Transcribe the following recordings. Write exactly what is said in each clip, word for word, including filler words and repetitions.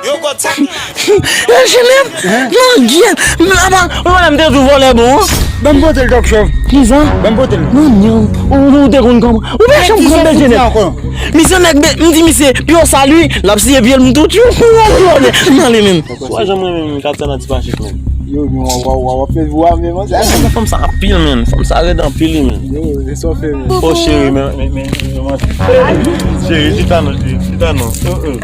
Yo, God, sa. Bèl Jenèf, nan gyèt. Apa, ou pa m te di w vòlè bon, an? Ban m pote l, Talk Show. Kisa? Ban m pote l. Nan nyanm. Ou, ou te konn kòman? Ou pa janm konn Bèl Jenèf. Misye nèg, be- m di misye, pi w sali, l ap siye pye l, m tou tjou. Nan li menm. Swa jan mwen menm, m ka tande ti pa chif menm. Yo, men w, w, w, w ap fè vwa menm, an, sa. Yo, men fanm sa anpil, menm. Fanm sa rèd anpil, li menm. Yo, se sa w fè, menm. O, cheri, men, men, men, men, men, cheri, chita non, cheri, chita non. Yo, yo.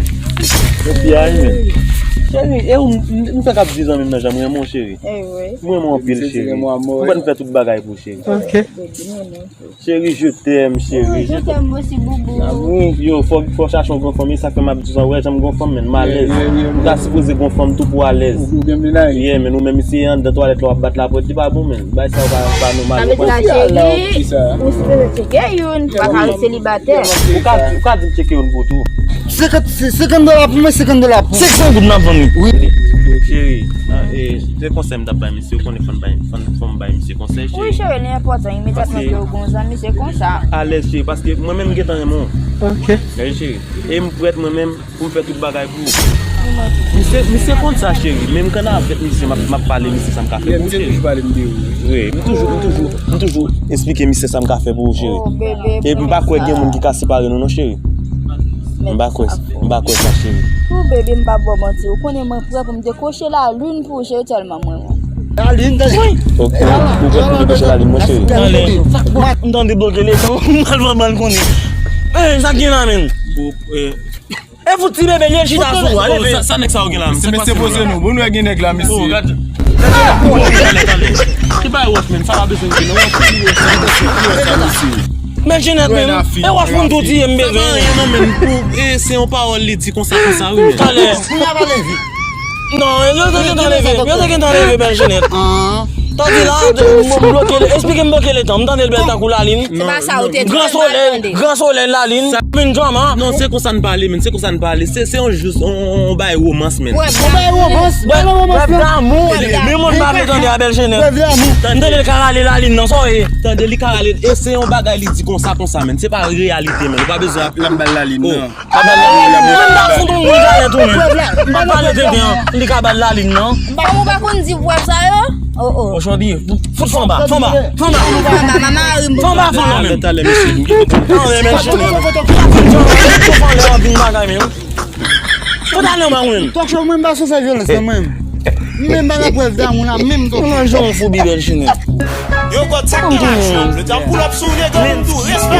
Yo, fi a, menm. Cheri, e ou, m, m fè k ap di zanmi m nan jan m renmen w, cheri. M renmen w anpil, cheri. M pral fè tout bagay pou ou, cheri. Ok. Cheri, je t'aime, cheri. Je t'aime aussi, boubou. Yo, fò, fò chache yon grann fanm, e sa k fè m ap di sa, wè, jan m grann fanm, menm, m alèz. M ta sipoze grann fanm tou pou alèz. Yeah, men ou menm, si anndan twalèt la w ap bat lapòt, li pa bon, menm. Bagay sa yo pa, pa nòmal. Sa vle di la, cheri, ou sipoze tcheke youn, ou pa ka ret selibatè. Ou ka, ou ka di m tcheke youn pou ou tou. Senkant, senkant dola pou mwen, senkant dola pou ou. Senk san goud n ap vann li. Wi. Cheri, ah, e, se konsèy m t ap bay misye, ou konnen fò n bay, fò n, fò m bay misye konsèy, cheri. Wi, cheri, li enpòtan, imedyatman ke ou gon zanmi, se konsa. Alèz, cheri, paske mwen menm m gentan renmen w. Ok. Gade, cheri. E m prèt mwen menm pou m fè tout bagay pou ou. Misye, misye konn sa, cheri. Men m kanpe avèk misye, m ap, m ap pale misye sa m ka fè pou ou, cheri. Wi, m toujou, m toujou, m toujou esplike misye sa m ka fè pou ou, cheri. E m pa kwè gen moun ki ka separe nou, non, cheri. M pa kwè, m pa kwè sa, cheri. Pou bebe, m pa ba w manti. Ou konnen mwen prè pou m dekoche lalin pou ou, cheri, tèlman mwen renmen w. Lalin, tande. Wi. Ok, ou prè pou dekoche lalin, mon cheri. Tande. M tande bloke letan, m al vann ban l konnen. Ey, sa k gen la, menm? E fout ti bebe, li chita sou ou, ale. Sa, sa nèg sa yo gen la, menm? Mesye, poze nou. Bon, nou wè gen nèg la, mesye. Gade. Talè, talè. Ki bay wòch, menm? Sa pa bezwen gen, non. Bèl Jenèf, menm. E wòch moun tou tiye m bezwen. Sa pa anyen, non, menm. Pou, e, se yon pawòl li di konsa, konsa, wi, menm. Talè. Non, yo te gentan leve, yo te gentan leve, Bèl Jenèf. Tande la, m bloke, esplike m bloke letan. M tande l bèl tankou lalin. Se pa sa ou te di. Gran solèy, gran solèy, lalin. Sa vin djòman. Non, se konsa n pale, menm. Se konsa n pale. Se, se yon jis, on, on, on bay womans, menm. Wè, bay womans. Wè, womans, wè, damou. Men moun pa vle tande a Bèl Jenèf. M tande l ka rale lalin nan, sa w ye. Tande li ka rale, e se yon bagay li di konsa, konsa, menm. Se pa reyalite, menm. Ou pa bezwen ap, l ap bay lalin nan. Menm ta fout yon moun galèt ou menm. M pa pale tenten an, li ka ba l lalin nan. Kòm ou pa konn di pwèv sa yo? Oh, oh. Ochòdi, fout fanba, fanba, fanba. Fanba, fanba, fanba menm. Talè, talè, mesye. Talè, mesye. Fout fanba, anpil bagay menm. Fout ale anba mwen. Talk Show, mwen m pa sou fè vyolans nan mwen. M menm pa nan pwèv damou la, menm Talk Show. Nan jan w foubi, Bèl Jenèf. Yo, God, sa k gen aksyon. Yo t ap pull up sou nèg yo, menm tou, respè.